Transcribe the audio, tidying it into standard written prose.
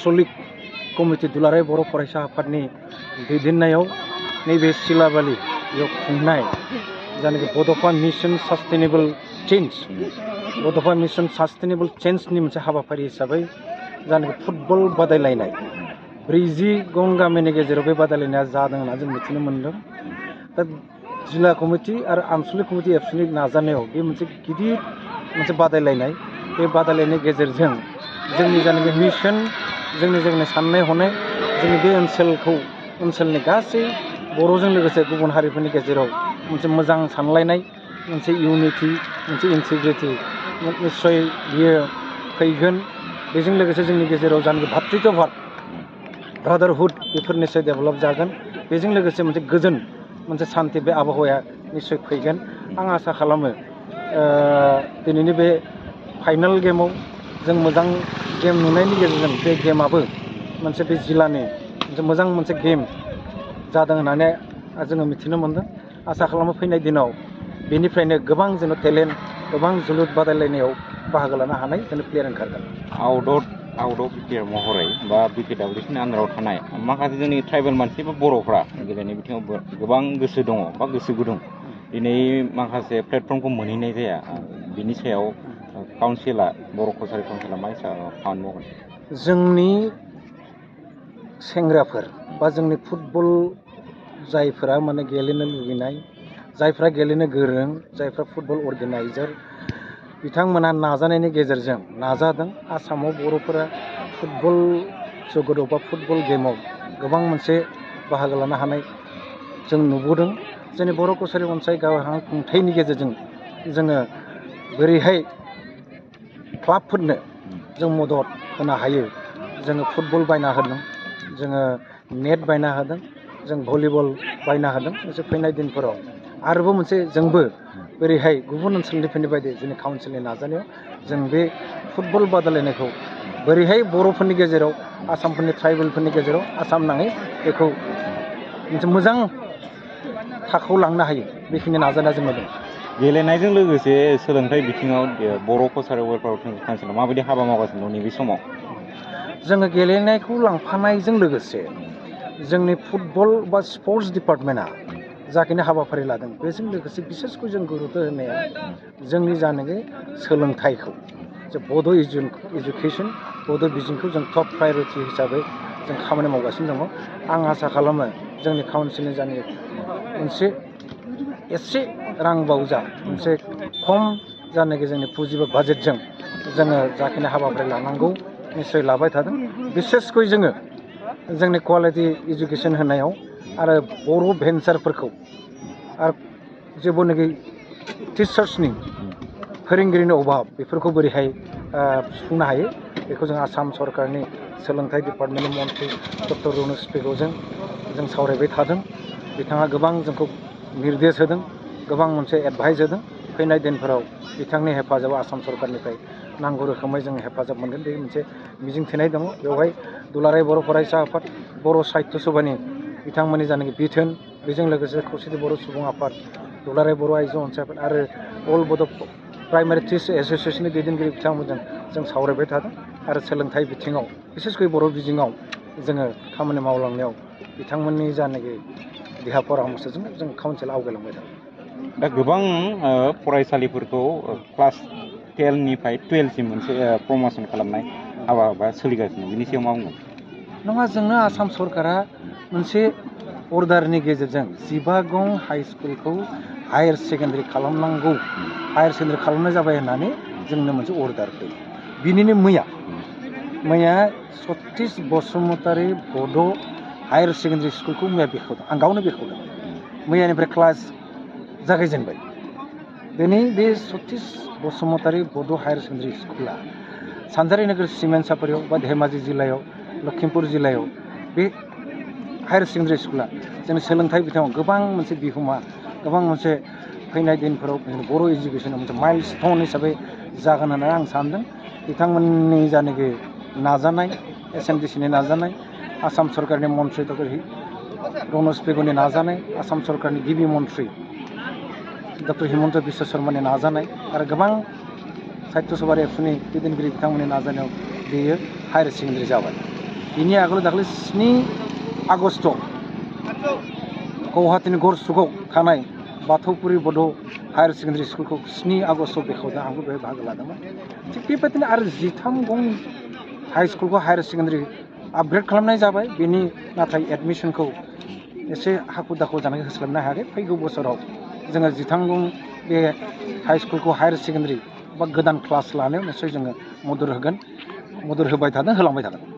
आन्सलिक committee दुलाराय बर' फरायसा आफादनि दैदेननायाव नैबे सिलाबालियाव खुंनाय जायनाखि बड'फा मिशन सास्टेनेबल चेन्ज बड'फा मिशन सास्टेनेबल चेन्जनि मोनसे हाबाफारि हिसाबै जायनाखि फुटबल बादायलायनाय 40 गं गामिनि गेजेराव बे बादायलायनाया जादों होनना जों मिथिनो मोन्दों। दा जिल्ला कमिटि आरो आन्सलिक कमिटि एबसुनि नाजानायाव बे मोनसे गिदिर मोनसे बादायलायनाय बे बादायलायनायनि गेजेरजों जोंनि जायनाखि मिशन जोंनि साननाय हनाय जोंनि बे ओनसोलनि गासै बर'जों लोगोसे गुबुन हारिफोरनि गेजेराव मोनसे मोजां सानलायनाय मोनसे इउनिटि मोनसे इन्टिग्रिटि निस्सय बियो फैगोन। बेजों लोगोसे जोंनि गेजेराव जानाखि भातृत्वभाब ब्रादारहुड बेफोर निस्सय डेभेलप जागोन। बेजों लोगोसे मोनसे गोजोन मोनसे सान्थि बे आबहावाया निस्सय फैगोन। आं आसा खालामो दिनैनि बे फाइनाल गेमाव जों मोजां गेम नुनायनि गेजेरजों बे गेमाबो मोनसे बे जिल्लानि मोजां मोनसे गेम जादों होननानै जोङो मिथिनो मोन्दों। आसा खालामो फैनाय दिनाव बेनिफ्रायनो गोबां जोङो टेलेन्ट गोबां जोलुर बादायलायनायाव बाहागो लानो हानाय जोंनि प्लेयार ओंखारगोन। आउट अफ बिटिआर महरै बा बिपिडब्लिउसिनि आन्दाराव थानाय माखासे जोंनि ट्राइबेल मानसि बा बर'फ्रा गेलेनाय बिथिङाव गोबां गोसो दङ बा गोसो गुदुं दिनै माखासे प्लेटफर्मखौ मोनहैनाय जाया। बिनि सायाव काउन्सिला बर' कसारि काउन्सिला मा खामानि मावगोन? जोंनि सेंग्राफोर बा जोंनि फुटबल जायफोरा माने गेलेनो लुबैनाय जायफ्रा गेलेनो गोरों जायफ्रा फुटबल अर्गेनाइजार बिथांमोनहा नाजानायनि गेजेरजों नाजादों। आसामाव बर'फोरा फुटबल जगतआव बा फुटबल गेमाव गोबां मोनसे बाहागो लानो हानाय जों नुबोदों। जोंनि बर' कसारि अनसाय गावहा खुंथायनि गेजेरजों जोङो बोरैहाय क्लाबफोरनो जों मदद होनो हायो। जोङो फुटबल बायना होदों, जोङो नेट बायना होदों, जों भलिबल बायना होदों। मोनसे फैनाय दिनफोराव आरोबाव मोनसे जोंबो बोरैहाय गुबुन ओनसोलनिफोरनि बायदि जोंनि काउन्सिलनि नाजानायाव जों बे फुटबल बादायलायनायखौ बोरैहाय बर'फोरनि गेजेराव आसामफोरनि ट्राइबेलफोरनि गेजेराव आसाम नाङै बेखौ मोनसे मोजां थाखोआव लांनो हायो बेखिनि नाजानाया जोंनाव दं। गेलेनायजों लोगोसे सोलोंथाइ बिथिङाव बर' कसारि वेलफेयार काउन्सिला माबायदि हाबा मावगासिनो दं नैबे समाव? जोङो गेलेनायखौ लांफानायजों लोगोसे जोंनि फुटबल बा स्पर्ट्स डिपार्टमेन्टआ जाखिनि हाबाफारि लादों बेजों लोगोसे बिसेसखौ जों गुरुत्व होनाया जोंनि जानाखि सोलोंथाइखौ जे बड' इडुकेसन बड' बिजोंखौ जों टप प्रायरिटि हिसाबै जों खामानि मावगासिनो दङ। आं आसा खालामो जोंनि काउन्सिलनि जानाय मोनसे एसे रां बावजा मोनसे खम जानाखि जोंनि पुजि बा बाजेटजों जोङो जाखिनि हाबाफारि लानांगौ निस्सय लाबाय थादों। बिसेसकय जोङो जोंनि कुवालिटि इडुकेसन होनायाव आरो बर' भेन्सारफोरखौ आरो जेबोनाखि टिचार्सनि फोरोंगिरिनि अभाब बेफोरखौ बोरैहाय सुफुंनो हायो बेखौ जों आसाम सरकारनि सोलोंथाइ डिपार्टमेन्टनि मन्थ्रि डक्टर रनज पेगुजों जों सावरायबाय थादों। बिथाङा गोबां जोंखौ निर्देश होदों, गोबां मोनसे एडभाइस होदों। फैनाय दिनफोराव बिथांनि हेफाजाबाव आसाम सरकारनिफ्राय नांगौ रोखोमै जों हेफाजाब मोनगोन बे मोनसे मिजिंथिनाय दङ। बेवहाय दुलाराय बर' फरायसा आफाद, बर' साहित्य सभानि बिथांमोननि जानाखि बिथोन, बेजों लोगोसे खौसेथि बर' सुबुं आफाद, दुलाराय बर' आइजो अनसाय आफाद आरो अल बड' प्राइमारि टिचार्स एस'सियेसननि दैदेनगिरि बिथांमोनजों जों सावरायबाय थादों। आरो सोलोंथाइ बिथिङाव बिसेसकय बर' बिजोङाव जोङो खामानि मावलांनायाव बिथांमोननि जानाखि देहा परामर्सजों जों काउन्सिल आवगायलांबाय दं। दा गोबां फरायसालिफोरखौ क्लास 10निफ्राय 12सिम मोनसे प्रम'सन खालामनाय हाबा सोलिगासिनो, बिनि सायाव मा बुंगोन? नङा, जोंनो आसाम सरकारा मोनसे अर्डारनि गेजेरजों 15 गं हाइ स्कुलखौ हायार सेकेन्डारि खालामनांगौ, हायार सेकेन्डारि खालामनाय जाबाय होननानै जोंनो मोनसे अर्डार फैयो। बिनिनो मैया सतीश बसुमतारी बड' हायार सेकेन्डारि स्कुलखौ मैया बेखेवदों। आं गावनो बेखेवदों। मैयानिफ्राय क्लास जागायजेनबाय। दिनै बे सतीश बसुमतारी बड' हायार सेकेन्डारि स्कुला सानजारि नोगोर सिमेन्ट सापरियाव बा धेमाजि जिल्लायाव लखिमपुर जिल्लायाव बे हायार सेकेन्डारि स्कुला जोंनि सोलोंथाइ बिथिङाव गोबां मोनसे बिहोमा, गोबां मोनसे फैनाय दिनफोराव बर' इडुकेसनाव मोनसे माइलस्टन हिसाबै जागोन होननानै आं सानदों। बिथांमोननि जानाखि नाजानाय, SMDCनि नाजानाय, आसाम सरकारनि मन्थ्रि डक्टर रनज पेगुनि नाजानाय, आसाम सरकारनि गिबि मन्थ्रि डक्टर हिमन्त बिश्व शर्मानि नाजानाय आरो गोबां साहित्य सभा एबसुनि दैदेनगिरि बिथांमोननि नाजानायाव बेयो हायार सेकेन्डारि जाबाय। बिनि आगोलाव दाखालि 7 आगस्ट गुवाहाटीनि गरसुगाव थानाय बाथौपुरि बड' हायार सेकेन्डारि स्कुलखौ 7 आगस्ट बेखेवदों आंबो बेहाय बाहागो लादोंमोन थिग बेबायदिनो आरो 13 गं हाइ स्कुलखौ हायार सेकेन्डारि आपग्रेड खालामनाय जाबाय बेनि नाथाय एडमिसनखौ एसे हाखु दाखु जानानै होस्लाबनो हायाखै फैगौ बोसोराव जोङो 13 गं बे हाइ स्कुलखौ हायार सेकेन्डारि बा गोदान क्लास लानायाव निस्सय जोङो मदद होगोन मदद होबाय थादों होलांबाय थागोन